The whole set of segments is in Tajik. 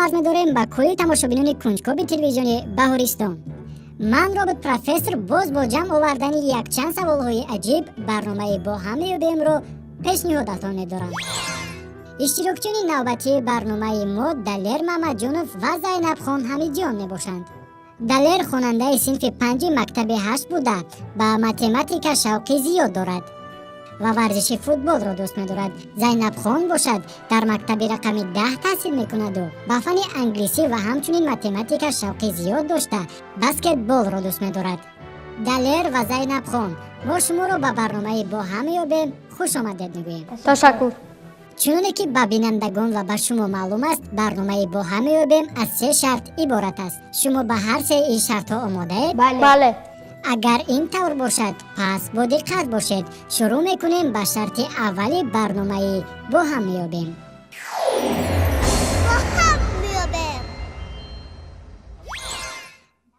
Арз медорем ба кулли тамошобинони кунҷкоби телевизиони Баҳористон. Ман, робот профессор, боз бо ҷамъ овардани якчанд саволҳои аҷиб барномаи «Бо ҳам меёбемро» пешниҳодатон медорам. Иштирокчиёни навбатии барномаи мо Далер Мамаҷонов ва Зайнабхон Ҳамидҷон мебошанд. Далер хонандаи синфи панҷи мактаби ҳашт буда, ба математика шавқи зиёд дорад ва варзиши футболро дӯст медорад. Зайнабхон бошад, дар мактаби рақами 10 таҳсил мекунаду ба фанни англисӣ ва ҳамчунин математика шавқи зиёд дошта, баскетболро дӯст медорад. Далер ва Зайнабхон, мо шуморо ба барномаи «Бо ҳам меёбем» хуш омадед мегӯем. Ташаккур. Чуноне ки ба бинандагон ва ба шумо маълум аст, барномаи «Бо ҳам меёбем» аз се шарт иборат аст. Шумо ба ҳар сеи ин шартҳо омодаед? Бале. Агар ин тавр бошад, пас бо диққат бошед. Шурӯъ мекунем ба шарти аввали барномаи «Бо ҳам меёбем». Бо ҳам меёбем.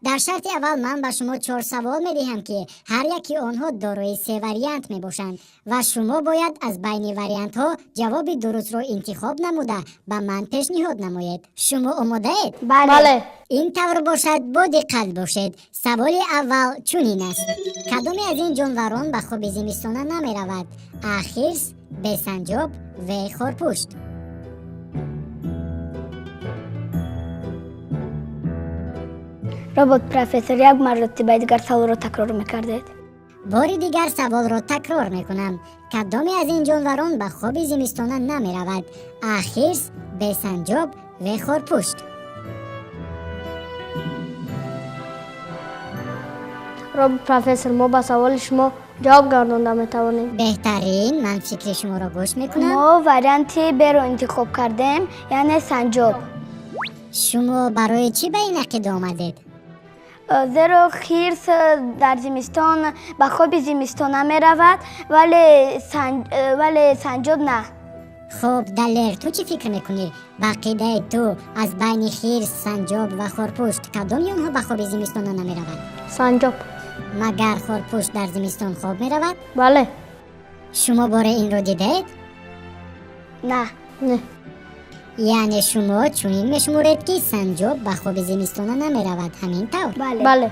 Дар шарти аввал ман ба шумо чор савол медиҳам, ки ҳар яки онҳо дорои се вариант мебошанд ва шумо бояд аз байни вариантҳо ҷавоби дурустро интихоб намуда, ба ман пешниҳод намоед. Шумо омодаед? Бале. Ин тавр бошад, бо диққат бошед. Саволи аввал чунин аст: кадоме аз ин ҷонварон ба хоби зимистона намеравад? А хирс, Б санҷоб, В хорпушт. Робот профессор, як маротиба дигар саволро такрор мекардед? Бори дигар саволро такрор мекунам: кадоме аз ин ҷонварон ба хоби зимистона намеравад? А хирс, Б санҷоб, В хорпушт. Робот профессор, мо ба саволи шумо ҷавоб гардонда метавонем. Беҳтарин, ман фикри шуморо гӯш мекунам. Мо варианти Б-ро интихоб кардем, яъне санҷоб. Шумо барои чӣ ба ин ақида омадед? Зеро хирс дар зимистон ба хоби зимистона меравад, вале санҷоб на. Хуб, Далер, ту чӣ фикр мекунӣ? Ба ақидаи ту, аз байни хирс, санҷоб ва хорпушт кадоми онҳо ба хоби зимистона намеравад? Санҷоб. Магар хорпушт дар зимистон хоб меравад? Бале. Шумо боре инро дидаед? На. Не. Яъне шумо чунин мешуморед, ки санҷоб ба хоби зимистона намеравад, ҳамин тавр? Бале. Бале.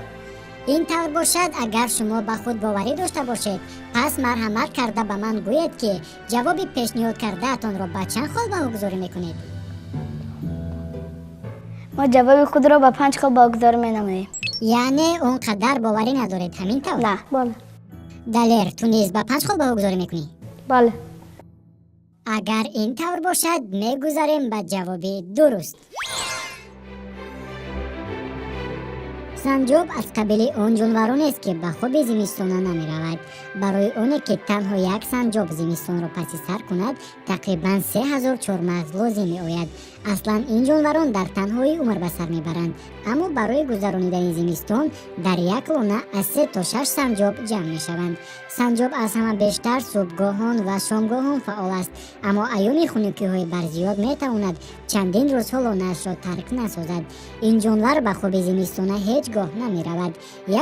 Ин тавр бошад, агар шумо ба худ боварӣ дошта бошед, пас марҳамат карда ба ман гӯед, ки ҷавоби пешниҳод кардаатонро ба чанд хол баҳогузорӣ мекунед? Мо ҷавоби худро ба 5 хол баҳогузорӣ менамоем. Яъне он қадар боварӣ надоред, ҳамин тавр? На. Бале. Далер, ту низ ба 5 хол баҳогузорӣ мекунӣ? Бале. Агар ин тавр бошад, мегузарем ба ҷавоби дуруст. Санҷоб аз қабили он ҷонваронест, ки ба хоби зимистона намеравад. Барои оне ки танҳо як санҷоб зимистонро паси сар кунад, тақрибан 3000 чормағз лозим меояд. Аслан ин ҷонварон дар танҳоӣ умр ба сар мебаранд, аммо барои гузаронидани зимистон дар як лона аз се то шаш санҷоб ҷамъ мешаванд. Санҷоб аз ҳама бештар субҳгоҳон ва шомгоҳон фаъол аст, аммо айёми хунукиҳои барзиёд метавонад чандин рӯзҳо лонаашро тарк насозад. Ин ҷонвар ба хоби зимистона ҳеҷ гоҳ намеравад.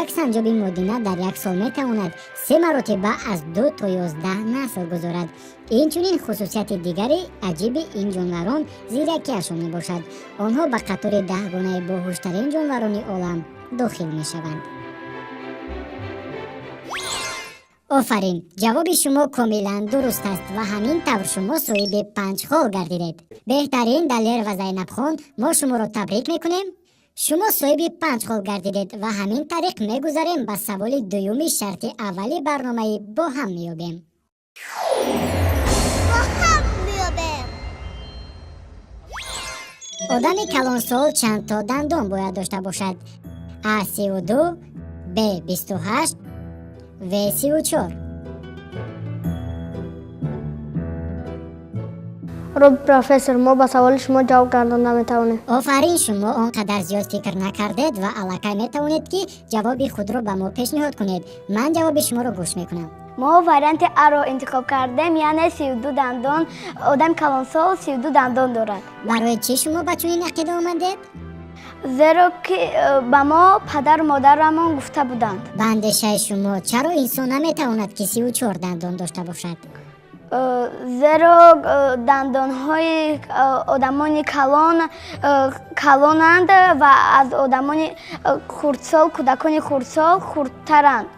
Як санҷоби модина дар як сол метавонад се маротиба аз 2 то 11 насл гузорад. Инчунин хусусияти дигари аҷиби ин ҷонварон зиракиашон мебошад. Онҳо ба қатори даҳгонаи боҳуштарин ҷонварони олам дохил мешаванд. Офарин, ҷавоби шумо комилан дуруст аст ва ҳамин тавр шумо соҳиби 5 хол гардидед. Беҳтарин, Далер ва Зайнабхон, мо шуморо табрик мекунем. Шумо соҳиби 5 хол гардидед ва ҳамин тариқ мегузарем ба саволи дуюми шарти аввали барномаи «Бо ҳам меёбем». Бо ҳам меёбем. Одами калонсол чанд то дандон бояд дошта бошад? А 32, Б 28, В 34. Робот профессор, мо ба саволи шумо ҷавоб гардонда метавонем. Офарин, шумо он қадар зиёд фикр накардед ва аллакай метавонед, ки ҷавоби худро ба мо пешниҳод кунед. Ман ҷавоби шуморо гӯш мекунам. Мо варианти Аро интихоб кардем, яъне 32 дандон. Одами калонсол 32 дандон дорад. Барои чӣ шумо ба чунин ақида омадед? Зеро ки ба мо падару модарамон гуфта буданд. Ба андешаи шумо, чаро инсон наметавонад, ки 34 дандон дошта бошад? Зеро дандонҳои одамони калон калонанд ва аз одамони хурдсол, кӯдакони хурдсол хурдтаранд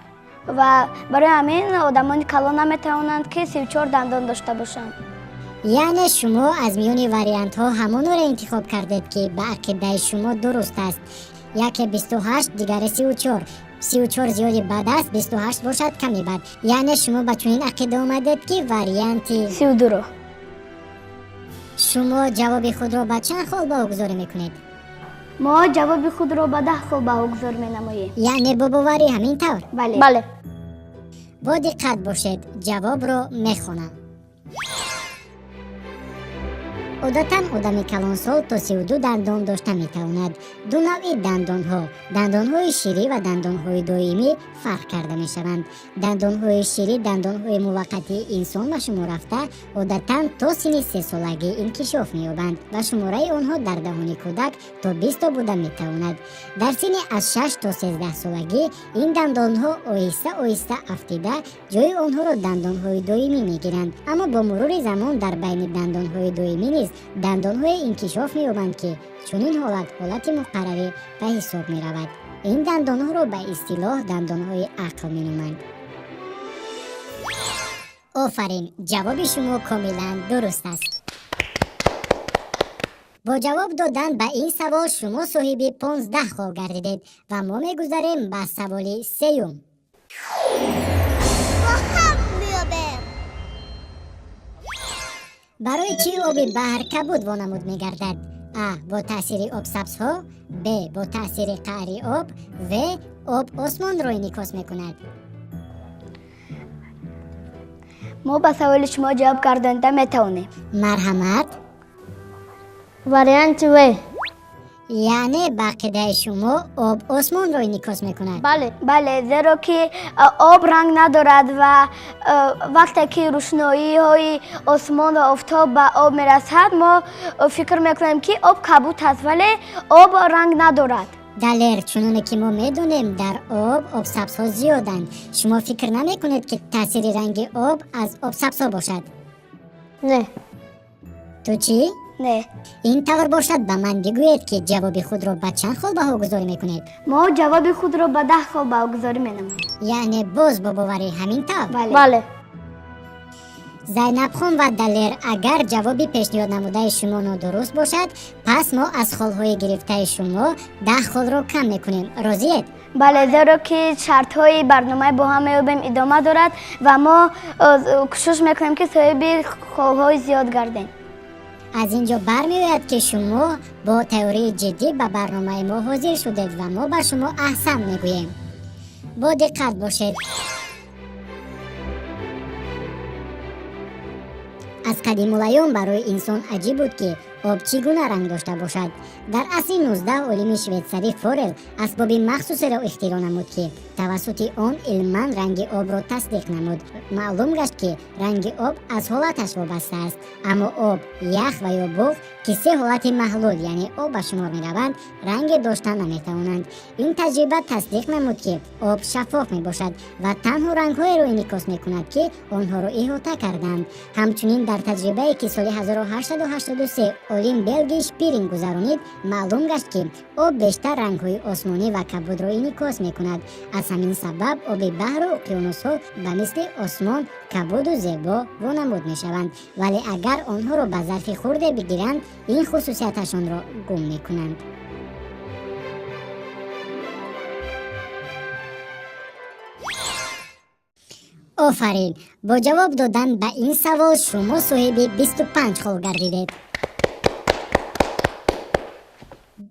ва барои ҳамин одамони калон наметавонанд, ки 34 дандон дошта бошанд. Яъне шумо аз миёни вариантҳо ҳамонро интихоб кардед, ки ба ақидаи шумо дуруст аст. Яке 28, дигаре 34. 34 зиёди бад аст, 28 бошад ками бад. Яъне шумо ба чунин ақида омадед, ки варианти 32-ро. Шумо ҷавоби худро ба чанд хол баҳогузорӣ мекунед? Мо ҷавоби худро ба 10 хол баҳогузорӣ менамоем. Яъне бо боварӣ, ҳамин тавр? Бале. Бале. Бо диққат бошед, ҷавобро мехонам. Одатан одами калонсол то 32 дандон дошта метавонад. Ду навъи дандонҳо, дандонҳои ширӣ ва дандонҳои доимӣ, фарқ карда мешаванд. Дандонҳои ширӣ дандонҳои муваққатии инсон ба шумор рафта, одатан то синни 3-солагӣ инкишоф меёбанд ва шумораи онҳо дар даҳони кӯдак то 20 буда метавонад. Дар синни аз 6 то 13-солагӣ ин дандонҳо оҳиста оҳиста афтида, ҷои онҳоро дандонҳои доимӣ мегиранд. Аммо бо мурури замон дар байни дандонҳои доимӣ низ дандонҳое инкишоф меёбанд, ки чунин ҳолат ҳолати муқаррарӣ ба ҳисоб меравад. Ин дандонҳоро ба истилоҳ дандонҳои ақл меноманд. Офарин, ҷавоби шумо комилан дуруст аст. Бо ҷавоб додан ба ин савол шумо соҳиби 15 хол гардидед ва мо мегузарем ба саволи сеюм. Бо ҳам меёбем. Барои чӣ оби баҳр кабуд вонамуд мегардад? А, бо таъсири обсабзҳо, б, бо таъсири қаъри об, в, об осмонро инъикос мекунад. Мо ба саволи шумо ҷавоб гардонида метавонем. Марҳамат. Варианти В. Яъне ба ақидаи шумо об осмонро инъикос мекунад? Бале. Бале, зеро ки об ранг надорад ва вақте ки рӯшноиҳои осмон ва офтоб ба об мерасад, мо фикр мекунем, ки об кабуд аст, вале об ранг надорад. Далер, чуноне ки мо медонем, дар об обсабзҳо зиёданд. Шумо фикр намекунед, ки таъсири ранги об аз обсабзҳо бошад? Не. Ту чӣ? Не. Ин тавр бошад, ба ман бигӯед, ки ҷавоби худро ба чанд хол баҳогузорӣ мекунед? Мо ҷавоби худро ба 10 хол баҳогузорӣ менамоем. Яъне боз бо боварӣ, ҳамин тавр? Бале. Бале. Зайнабхон ва Далер, агар ҷавоби пешниҳод намудаи шумо нодуруст бошад, пас мо аз холҳои гирифтаи шумо 10 холро кам мекунем. Розиед? Бале, зеро ки шартҳои барномаи бо ҳам меёбем идома дорад ва мо кӯшиш мекунем, ки соҳиби холҳои зиёд гардем. Аз ин ҷо бармеояд, ки шумо бо тайёрии ҷиддӣ ба барномаи мо ҳозир шудед ва мо ба шумо аҳсан мегӯем. Бо диққат бошед. Аз қадимулайём барои инсон аҷиб буд, ки об чӣ гуна ранг дошта бошад. Дар асри 19 олими швейтсарӣ Форел асбоби махсусеро ихтироъ намуд, ки тавассути он илман ранги обро тасдиқ намуд. Маълум гашт, ки ранги об аз ҳолаташ вобаста аст. Аммо об, ях ва ё буғ, ки се ҳолати маҳлул, яъне об ба шумор мераванд, ранге дошта наметавонанд. Ин таҷриба тасдиқ намуд, ки об шаффоф мебошад ва танҳо рангҳоеро инъикос мекунад, ки онҳоро иҳота карданд. Ҳамчунин дар таҷрибае, ки соли 1883 олим белгии Шпиринг гузаронид, маълум гашт, ки об бештар рангҳои осмонӣ ва кабудро инъикос мекунад. Аз ҳамин сабаб оби баҳру уқёнусҳо ба мисли осмон кабуду зебо вонамуд мешаванд, вале агар онҳоро ба зарфи хурде бигиранд, ин хусусияташонро гум мекунанд. Офарин, бо ҷавоб додан ба ин савол шумо соҳиби 25 хол гардидед.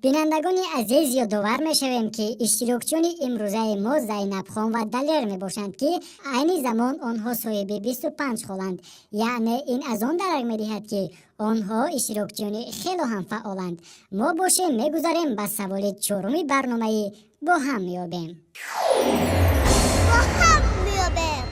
Бинандагони азиз, ёдовар мешавем, ки иштирокчиёни имрӯзаи мо Зайнабхон ва Далер мебошанд, ки айни замон онҳо соҳиби 25 холанд. Яъне ин аз он дарак медиҳад, ки онҳо иштирокчиёни хело ҳам фаъоланд. Мо бошем, мегузарем ба саволи чоруми барномаи бо ҳам меёбем. Бо ҳам меёбем.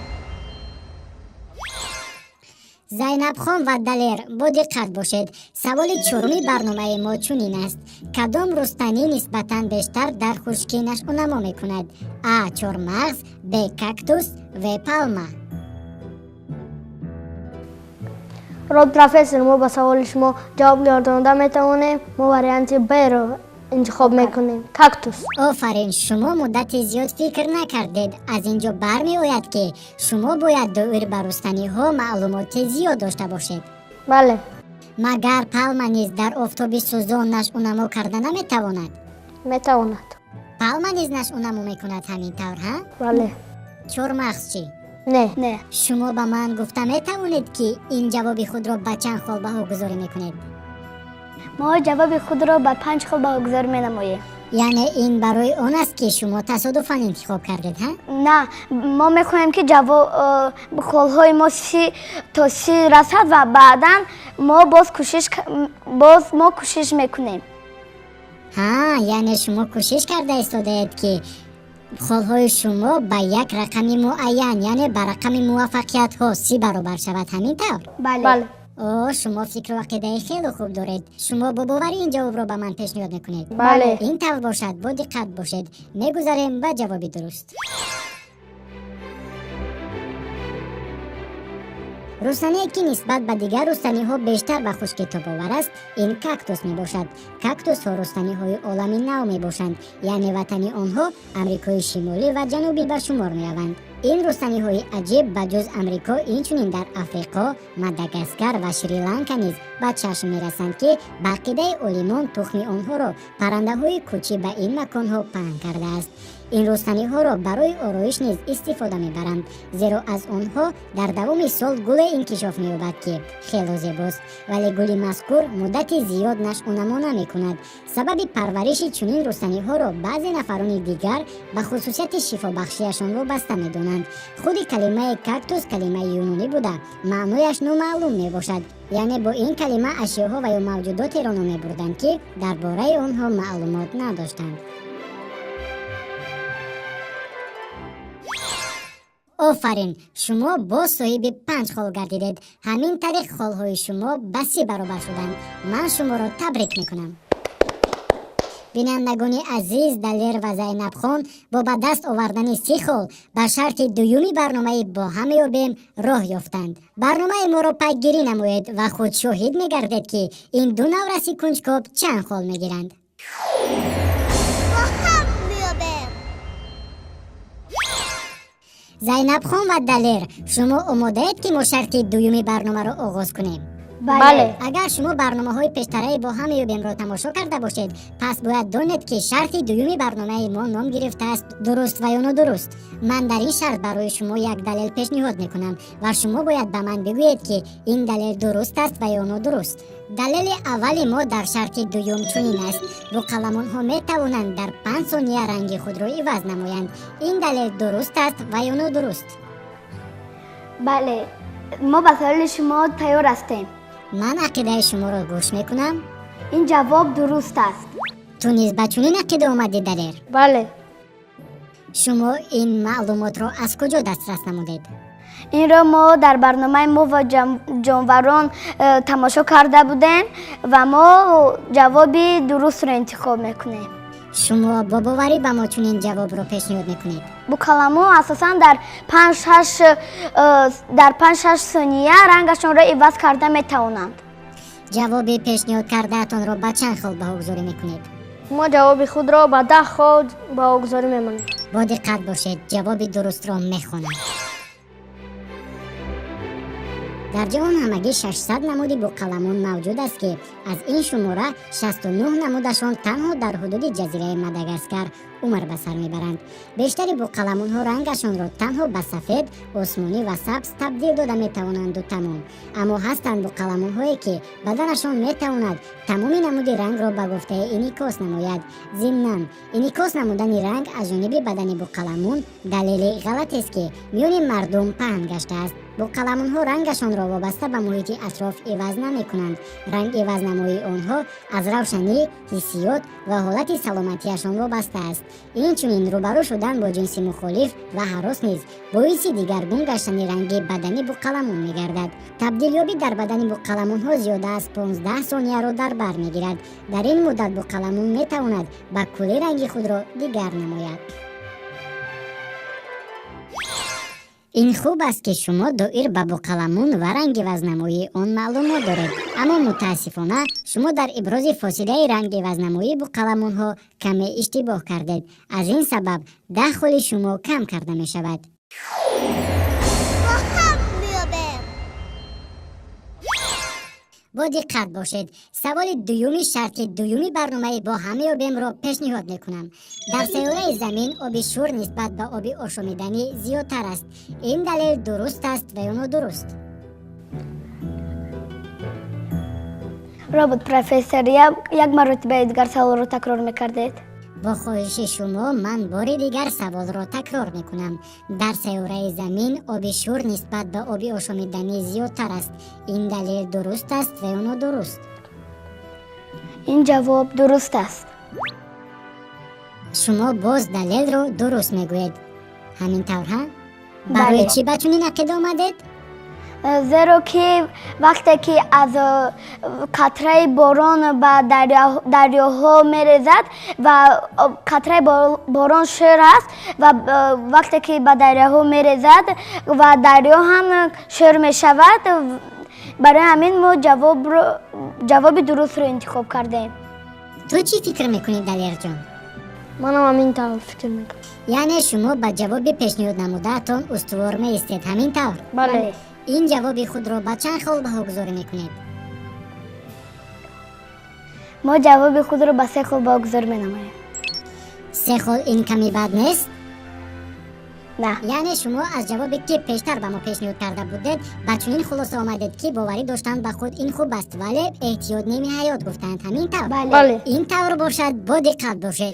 Зайнабхон ва Далер, бо диққат бошед. Саволи чоруми барномаи мо чунин аст: кадом рустанӣ нисбатан бештар дар хушкӣ нашъунамо мекунад? А, чормағз, б, кактус, в, палма. Род профессор, мо ба саволи шумо ҷавоб гардонда метавонем. Мо варианти Б-ро интихоб мекунем. Кактус. Офарин, шумо муддати зиёд фикр накардед. Аз ин ҷо бармеояд, ки шумо бояд доир ба рустаниҳо маълумоти зиёд дошта бошед. Бале. Магар палма низ дар офтоби сӯзон нашъунамо карда наметавонад? Метавонад. Палма низ нашъунамо мекунад, ҳамин тавр, ҳа? Бале. Чормағз чӣ? Не. Не. Шумо ба ман гуфта метавонед, ки ин ҷавоби худро ба чанд хол баҳогузорӣ мекунед? Мо ҷавоби худро ба 5 хол баҳогузорӣ менамоем. Яъне ин барои он аст, ки шумо тасодуфан интихоб кардед, ҳа? На, мо мехоҳем, ки холҳои мо 30 то 30 расад ва баъдан мо боз кӯшиш боз мо кӯшиш мекунем. Ҳа, яъне шумо кӯшиш карда истодаед, ки холҳои шумо ба як рақами муайян, яъне ба рақами муваффақиятҳо 30 баробар шавад, ҳамин тавр? Бале. Бале. О, шумо фикру ақидаи хеле хуб доред. Шумо бо боварӣ ин ҷавобро ба ман пешниҳод мекунед? Бале. Ин тавр бошад, бо диққат бошед. Мегузарем ба ҷавоби дуруст. Рустание, ки нисбат ба дигар рустаниҳо бештар ба хушкӣ тобовар аст, ин кактус мебошад. Кактусҳо рустаниҳои олами нав мебошанд, яъне ватани онҳо Амрикои Шимолӣ ва Ҷанубӣ ба шумор мераванд. Ин рустаниҳои аҷиб ба ҷуз Амрико инчунин дар Африқо, Мадагаскар ва Шри-Ланка низ ба чашм мерасанд, ки ба ақидаи олимон тухми онҳоро паррандаҳои кӯчӣ ба ин маконҳо паҳн кардааст. Ин рустаниҳоро барои ороиш низ истифода мебаранд, зеро аз онҳо дар давоми сол гуле инкишоф меёбад, ки хело зебост, вале гули мазкур муддати зиёд нашъунамо намекунад. Сабаби парвариши чунин рустаниҳоро баъзе нафарони дигар ба хусусияти шифобахшиашон вобаста медонанд. Худи калимаи кактус калимаи юнонӣ буда, маънояш номаълум мебошад, яъне бо ин калима ашёҳо ва ё мавҷудотеро ном мебурданд, ки дар бораи онҳо маълумот надоштанд. Офарин, шумо боз соҳиби 5 хол гардидед. Ҳамин тариқ холҳои шумо ба 30 баробар шуданд. Ман шуморо табрик мекунам. Бинандагони азиз, Далер ва Зайнабхон бо ба даст овардани 30 хол ба шарти дуюми барномаи «Бо ҳам меёбем» роҳ ёфтанд. Барномаи моро пайгирӣ намоед ва худ шоҳид мегардед, ки ин ду навраси кунҷкоб чанд хол мегиранд. Бо ҳам меёбем. Зайнабхон ва Далер, шумо омодаед, ки мо шарти дуюми барномаро оғоз кунем? Бале. Агар шумо барномаҳои пештараи «Бо ҳам меёбемро» тамошо карда бошед, пас бояд донед, ки шарти дуюми барномаи мо ном гирифтааст «Дуруст ва ё нодуруст». Ман дар ин шарт барои шумо як далел пешниҳод мекунам ва шумо бояд ба ман бигӯед, ки ин далел дуруст аст ва ё нодуруст. Далели аввали мо дар шарти дуюм чунин аст: буқаламонҳо метавонанд дар 5 сония ранги худро иваз намоянд. Ин далел дуруст аст ва ё нодуруст? Бале, мо ба саволи шумо тайёр ҳастем. Ман ақидаи шуморо гӯш мекунам. Ин ҷавоб дуруст аст. Ту низ ба чунин ақида омадӣ, Далер? Бале. Шумо ин маълумотро аз куҷо дастрас намудед? Инро мо дар барномаи «Мо ва ҷонварон» тамошо карда будем ва мо ҷавоби дурустро интихоб мекунем. Шумо бо боварӣ ба мо чунин ҷавобро пешниҳод мекунед? Букаламу асосан дар панҷ-шаш дар 5-6 сония рангашонро иваз карда метавонанд. Ҷавоби пешниҳод кардаатонро ба чанд хол баҳогузорӣ мекунед? Мо ҷавоби худро ба 10 хол баҳогузорӣ мемонем. Бо диққат бошед, ҷавоби дурустро мехонам. Дар ҷаҳон ҳамагӣ 600 намуди буқаламон мавҷуд аст, ки аз ин шумора 69 намудашон танҳо дар ҳудуди ҷазираи Мадагаскар умр ба сар мебаранд. Бештари буқаламонҳо рангашонро танҳо ба сафед, осмонӣ ва сабз табдил дода метавонанду тамом. Аммо ҳастанд буқаламонҳое, ки баданашон метавонад тамоми намуди рангро ба гуфтаи инъикос намояд. Зимнан, инъикос намудани ранг аз ҷониби бадани буқаламон далели ғалатест, ки миёни мардум паҳн гаштааст. Буқаламонҳо рангашонро вобаста ба муҳити атроф иваз намекунанд. Ранг ивазнамоии онҳо аз равшанӣ, ҳиссиёт ва ҳолати саломатиашон вобаста аст. Инчунин рӯбарӯ шудан бо ҷинси мухолиф ва ҳарос низ боиси дигаргун гаштани ранги бадани буқаламон мегардад. Табдилёбӣ дар бадани буқаламонҳо зиёда аз 15 сонияро дар бар мегирад. Дар ин муддат буқаламон метавонад ба куллӣ ранги худро дигар намояд. Ин хуб аст, ки шумо доир ба буқаламун ва рангивазнамоии он маълумот доред, аммо мутаассифона шумо дар ибрози фосилаи рангивазнамоии буқаламунҳо каме иштибоҳ кардед. Аз ин сабаб 10 холи шумо кам карда мешавад. Бо ҳам меёбем. Бо диққат бошед, саволи дуюми шарти дуюми барномаи «Бо ҳам меёбемро» пешниҳод мекунам. Дар сайёраи Замин оби шӯр нисбат ба оби ошомиданӣ зиёдтар аст. Ин далел дуруст аст ва ё нодуруст? Робот профессор, як маротибаи дигар саволро такрор мекардед? Бо хоҳиши шумо ман бори дигар саволро такрор мекунам. Дар сайёраи Замин оби шӯр нисбат ба оби ошомиданӣ зиёдтар аст. Ин далел дуруст аст ва ё нодуруст? Ин ҷавоб дуруст аст. Шумо боз далелро дуруст мегӯед, ҳамин тавр, ҳа? Барои Бале. чӣ ба чунин ақида омадед? Зеро ки вақте ки аз қатраи борон ба дарёҳо мерезад ва қатраи борон шӯр аст ва вақте ки ба дарёҳо мерезад ва дарё ҳам шӯр мешавад, барои ҳамин мо ҷавоби дурустро интихоб кардем. Ту чӣ фикр мекунӣ, Далерҷон? Манам ҳамин тавр фикр мекунам. Яъне шумо ба ҷавоби пешниҳод намудаатон устувор меистед, ҳамин тавр? Бале. Ин ҷавоби худро ба чанд хол баҳогузорӣ мекунед? Мо ҷавоби худро ба се хол баҳогузорӣ менамоем. Се хол ин ками бад нест? На. Яъне шумо аз ҷавобе, ки пештар ба мо пешниҳод карда будед, ба чунин хулоса омадед, ки боварӣ доштан ба худ ин хуб аст, вале эҳтиёт ними ҳаёт гуфтанд, ҳамин тавр? Бале. Бале. Ин тавр бошад, бо диққат бошед.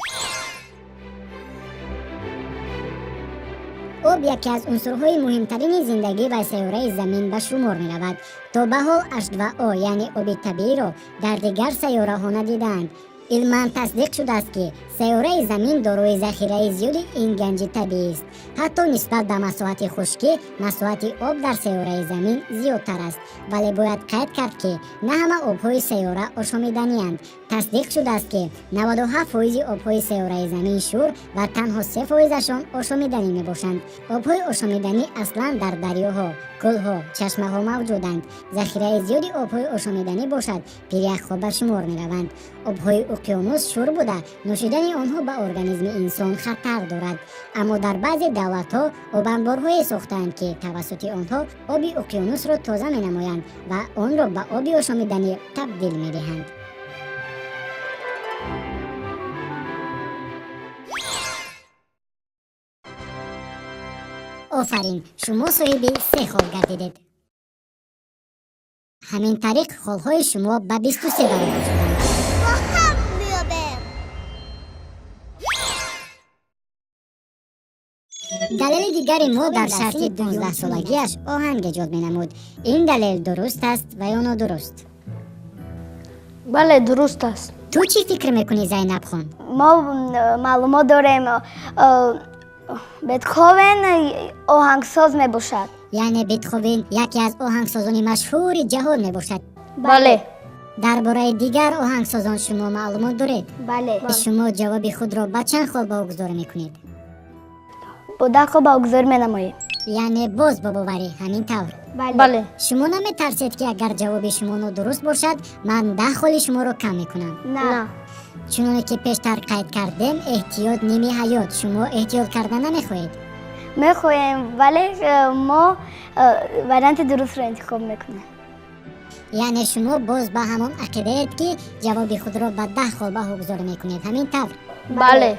Об яке аз унсурҳои муҳимтарини зиндагӣ ва сайёраи Замин ба шумор меравад. То ба ҳол H2O, яъне оби табииро дар дигар сайёраҳо надидаанд. Илман тасдиқ шудааст, ки сайёраи Замин дорои захираи зиёди ин ганҷи табиист. Ҳатто нисбат ба масоҳати хушкӣ масоҳати об дар сайёраи Замин зиёдтар аст, вале бояд қайд кард, ки на ҳама обҳои сайёра ошомиданианд. Тасдиқ шудааст, ки 97 фоизи обҳои сайёраи Замин шӯр ва танҳо 3 фоизашон ошомиданӣ мебошанд. Обҳои ошомиданӣ аслан дар дарёҳо, кӯлҳо, чашмаҳо мавҷуданд. Захираи зиёди обҳои ошомиданӣ бошад, пиряхҳо ба шумор мераванд. Обҳои уқёнус шӯр буда, нӯшидани онҳо ба организми инсон хатар дорад, аммо дар баъзе давлатҳо обанборҳое сохтаанд, ки тавассути онҳо оби уқёнусро тоза менамоянд ва онро ба оби ошомиданӣ табдил медиҳанд. Офарин, шумо соҳиби се хол гардидед. Ҳамин тариқ холҳои шумо ба 23 баробар шуданд. Бо ҳам меёбем. Далели дигари мо дар шарти 15-солагиаш оҳанг эҷод менамуд. Ин далел дуруст аст ва ё нодуруст? Бале, дуруст аст. Ту чӣ фикр мекунӣ, Зайнабхон? Мо маълумот дорем, Бетховен оҳангсоз мебошад. Яъне Бетховен яке аз оҳангсозони машҳури ҷаҳон мебошад. Бале. Дар бораи дигар оҳангсозон шумо маълумот доред? Бале. Шумо ҷавоби худро ба чанд хол баҳогузорӣ мекунед? Бо 10 хол баҳогузорӣ менамоем. Яъне боз бо боварӣ, ҳамин тавр? Бале. Шумо наметарсед, ки агар ҷавоби шумо нодуруст бошад, ман 10 холи шуморо кам мекунам? На. На. Чуноне ки пештар қайд кардем, эҳтиёт ними ҳаёт. Шумо эҳтиёт карда намехоҳед? Мехоҳем, вале мо варианти дурустро интихоб мекунем. Яъне шумо боз ба ҳамон ақидаед, ки ҷавоби худро ба 10 хол баҳогузорӣ мекунед, ҳамин тавр? Бале.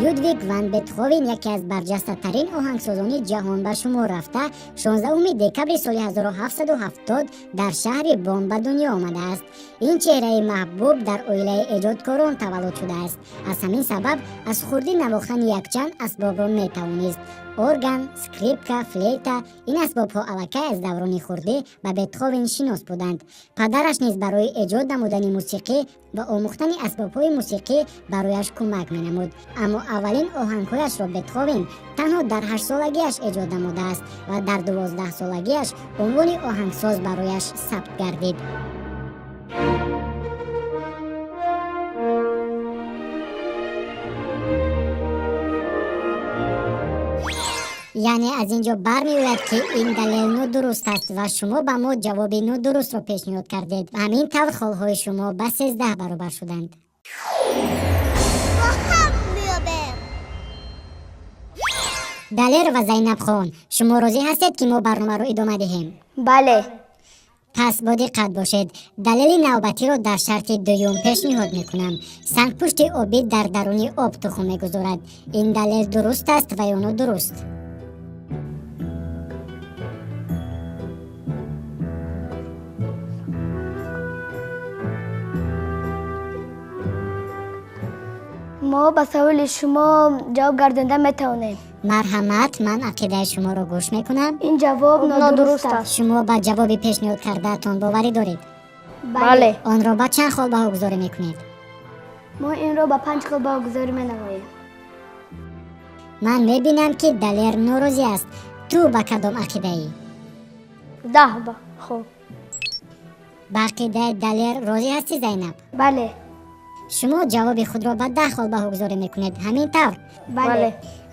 Людвиг ван Бетховен яке аз барҷастатарин оҳангсозони ҷаҳон ба шумор рафта, 16 декабри соли 1770 дар шаҳри Бон ба дунё омадааст. Ин чеҳраи маҳбуб дар оилаи эҷодкорон таваллуд шудааст. Аз ҳамин сабаб аз хурдӣ навохтани якчанд асбобро метавонист: орган, скрипка, флейта. Ин асбобҳо аллакай аз даврони хурдӣ ба Бетховен шинос буданд. Падараш низ барои эҷод намудани мусиқӣ ва омӯхтани асбобҳои мусиқӣ барояш кӯмак менамуд. Аммо аввалин оҳангҳояшро Бетховен танҳо дар 8-солагиаш эҷод намудааст ва дар 12-солагиаш унвони оҳангсоз барояш сабт гардид. Яъне аз ин ҷо бармеояд, ки ин далел нодуруст аст ва шумо ба мо ҷавоби нодурустро пешниҳод кардед. Ҳамин тавр холҳои шумо ба 13 баробар шуданд. Бо ҳам меёбем. Далер ва Зайнабхон, шумо розӣ ҳастед, ки мо барномаро идома диҳем? Бале. Пас бо диққат бошед, далели навбатиро дар шарти дуюм пешниҳод мекунам. Сангпушти обӣ дар даруни об тухм мегузорад. Ин далел дуруст аст ва ё нодуруст? Мо ба саволи шумо ҷавоб гардонда метавонем. Марҳамат, ман ақидаи шуморо гӯш мекунам. Ин ҷавоб нодуруст аст. Шумо ба ҷавоби пешниҳод кардаатон боварӣ доред? Бале. Онро ба чанд хол баҳогузорӣ мекунед? Мо инро ба 5 хол баҳогузорӣ менамоем. Ман мебинам, ки Далер норозӣ аст. Ту ба кадом ақидаӣ? 10 ба хол. Ба ақидаи Далер розӣ ҳастӣ, Зайнаб? Бале. Шумо ҷавоби худро ба 10 хол баҳогузорӣ мекунед, ҳамин тавр? Бале.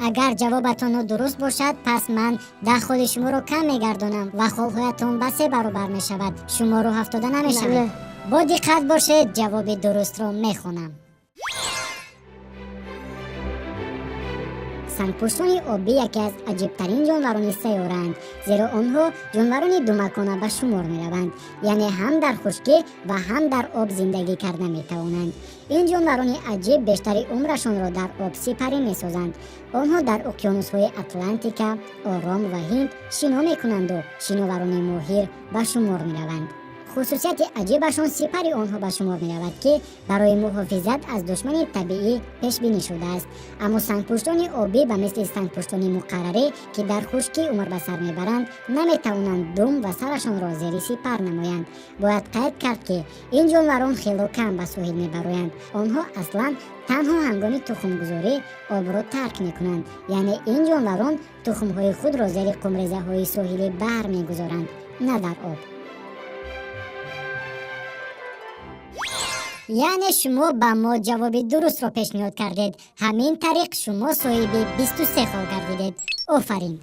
Агар ҷавобатон нодуруст бошад, пас ман 10 холи шуморо кам мегардонам ва холҳоятон ба 3 баробар мешавад. Шумо рӯҳ афтода намешавед. Бо диққат бошед, ҷавоби дурустро мехонам. Сангпуштони обӣ яке аз аҷибтарин ҷонварони сайёраанд, зеро онҳо ҷонварони думакона ба шумор мераванд, яъне ҳам дар хушкӣ ва ҳам дар об зиндагӣ карда метавонанд. Ин ҷонварони аҷиб бештари умрашонро дар об сипарӣ месозанд. Онҳо дар уқёнусҳои Атлантика, Ором ва Ҳинд шино мекунанду шиноварони моҳир ба шумор мераванд. Хусусияти аҷибашон сипари онҳо ба шумор меравад, ки барои муҳофизат аз душмани табиӣ пешбинӣ шудааст. Аммо сангпуштони обӣ ба мисли сангпуштони муқаррарӣ, ки дар хушкӣ умр ба сар мебаранд, наметавонанд дум ва сарашонро зери сипар намоянд. Бояд қайд кард, ки ин ҷонварон хело кам ба соҳил мебароянд. Онҳо аслан танҳо ҳангоми тухмгузорӣ обро тарк мекунанд, яъне ин ҷонварон тухмҳои худро зери қумрезаҳои соҳили баҳр мегузоранд, на дар об. Яъне шумо ба мо ҷавоби дурустро пешниҳод кардед. Ҳамин тариқ шумо соҳиби 23 хол гардидед. Офарин!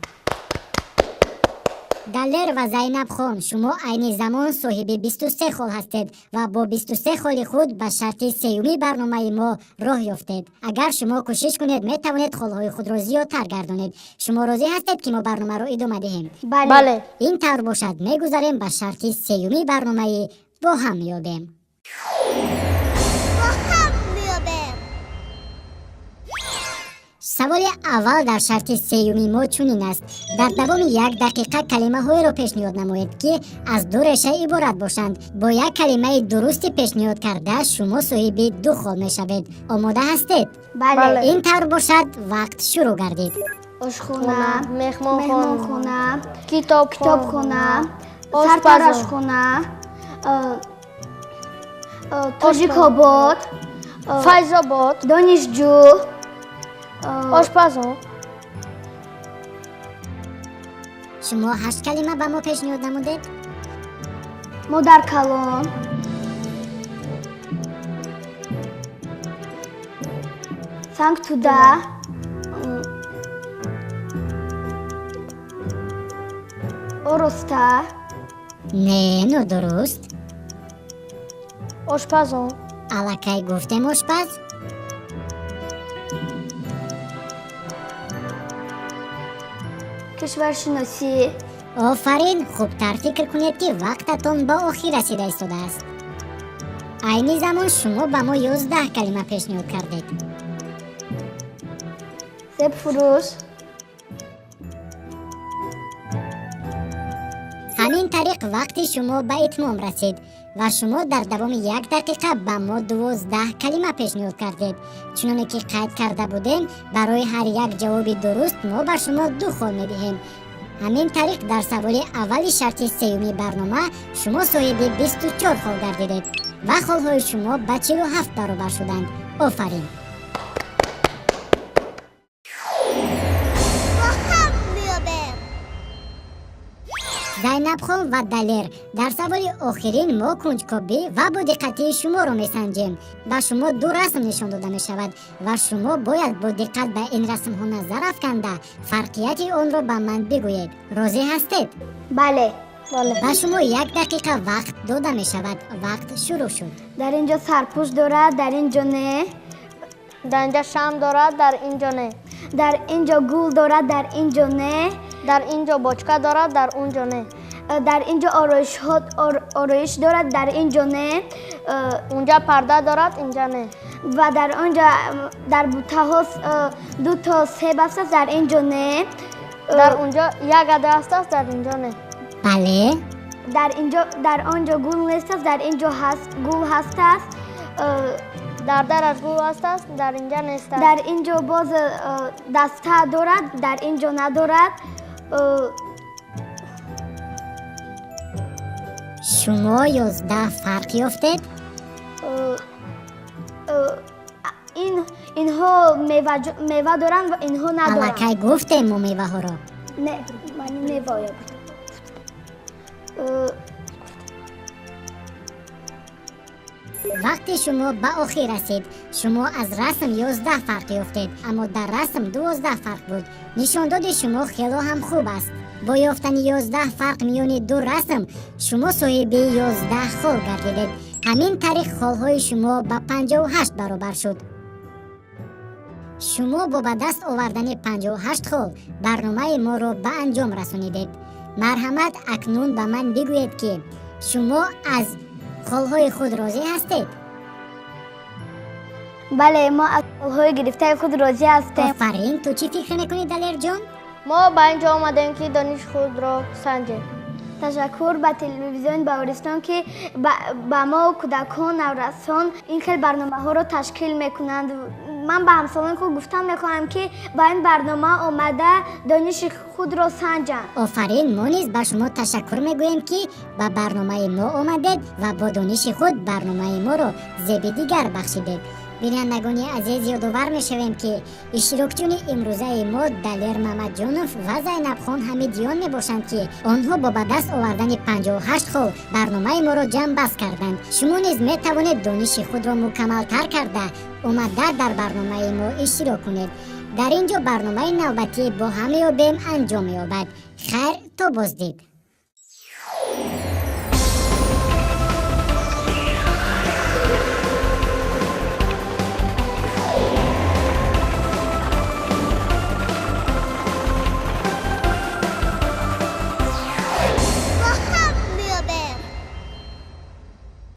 Далер ва Зайнабхон, шумо айни замон соҳиби 23 хол ҳастед ва бо 23 холи худ ба шарти сеюми барномаи мо роҳ ёфтед. Агар шумо кӯшиш кунед, метавонед холҳои худро зиёдтар гардонед. Шумо розӣ ҳастед, ки мо барномаро идома диҳем? Бале. Ин тавр бошад, мегузарем ба шарти сеюми барномаи «Бо ҳам ёбем». Бо ҳам меёбем. Саволи аввал дар шарти сеюми мо чунин аст. Дар давоми як дақиқа калимаҳоеро пешниҳод намоед, ки аз ду реша иборат бошанд. Бо як калимаи дурусти пешниҳод карда шумо соҳиби 2 хол мешавед. Омода ҳастед? Бале. Ин тавр бошад, вақт шурӯъ гардид. Ошхона, меҳмонхона, меҳмонхона, китобхона, китобхона, ошпазон, сартарошхона, Тоҷикобод, Файзобод, донишҷӯ, ошпазон. Шумо 8 калима ба мо пешниҳод намудед? Модаркалон, сангтуда, ороста. Не, нодуруст. Ошпазон. Аллакай гуфтем ошпаз. Кишваршиносӣ. Офарин, хубтар фикр кунед, ки вақтатон ба охир расида истодааст. Айни замон шумо ба мо 11 калима пешниҳод кардед. Себфурӯш. Ҳамин тариқ вақти шумо ба итмом расид ва шумо дар давоми як дақиқа ба мо 12 калима пешниҳод кардед. Чуноне ки қайд карда будем, барои ҳар як ҷавоби дуруст мо ба шумо 2 хол медиҳем. Ҳамин тариқ дар саволи аввали шарти сеюми барнома шумо соҳиби 24 хол гардидед ва холҳои шумо ба 47 баробар шуданд. Офарин! Бо ҳам меёбем. Зайнабхон ва Далер, дар саволи охирин мо кунҷкобӣ ва бодиққатии шуморо месанҷем. Ба шумо ду расм нишон дода мешавад ва шумо бояд бо диққат ба ин расмҳо назар афканда, фарқияти онро ба ман бигӯед. Розӣ ҳастед? Бале. Бале. Ба шумо як дақиқа вақт дода мешавад. Вақт шурӯъ шуд. Дар ин ҷо сарпӯш дорад, дар ин ҷо не. Дар инҷа шамъ дорад, дар ин ҷо не. Дар ин ҷо гул дорад, дар ин ҷо не. Дар ин ҷо бочка дорад, дар он ҷо не. Дар ин ҷо ороиш дорад, дар ин ҷо не. Унҷа парда дорад, инҷа не. Ва дар он ҷо дар бутаҳо ду то себ аст, дар ин ҷо не. Дар унҷо як адад аст, дар инҷо не. Бале. Дар ин ҷо, дар он ҷо гул нест аст, дар ин ҷо ҳаст, гул ҳаст аст. Дар дараш гул ҳаст аст, дар инҷа нест аст. Дар ин ҷо боз даста дорад, дар ин ҷо надорад. Шумо 11 фарқ ёфтед? Инҳо мева доранд ва инҳо надоранд. Аллакай гуфтем мо меваҳоро. Не, ман мева гуфтам. Вақте шумо ба охир расид, шумо аз расм 11 фарқ ёфтед, аммо дар расм 12 фарқ буд. Нишондоди шумо хело ҳам хуб аст. Бо ёфтани 11 фарқ миёни ду расм шумо соҳиби 11 хол гардидед. Ҳамин тариқ холҳои шумо ба 58 баробар шуд. Шумо бо ба даст овардани 58 хол барномаи моро ба анҷом расонидед. Марҳамат, акнун ба ман бигӯед, ки шумо аз холҳои худ розӣ ҳастед? Бале, мо аз холҳои гирифтаи худ розӣ ҳастем. Офарин. Ту чӣ фикр мекунӣ, Далерҷон? Мо ба ин ҷо омадем, ки дониши худро санҷем. Ташаккур ба телевизиони Баҳористон, ки ба мо кӯдакон, наврасон ин хел барномаҳоро ташкил мекунанд. Ман ба ҳамсолони худ гуфтан мехоҳам, ки ба ин барнома омада дониши худро санҷанд. Офарин. Мо низ ба шумо ташаккур мегӯем, ки ба барномаи мо омадед ва бо дониши худ барномаи моро зеби дигар бахшидед. Бинандагони азиз, ёдовар мешавем, ки иштирокчиёни имрӯзаи мо Далер Мамадҷонов ва Зайнабхон Ҳамидиён мебошанд, ки онҳо бо ба даст овардани 58 хол барномаи моро ҷамъбаст карданд. Шумо низ метавонед дониши худро мукаммалтар карда, омада дар барномаи мо иштирок кунед. Дар ин ҷо барномаи навбатӣ «Бо ҳам меёбем» анҷом меёбад. Хайр, то боздид.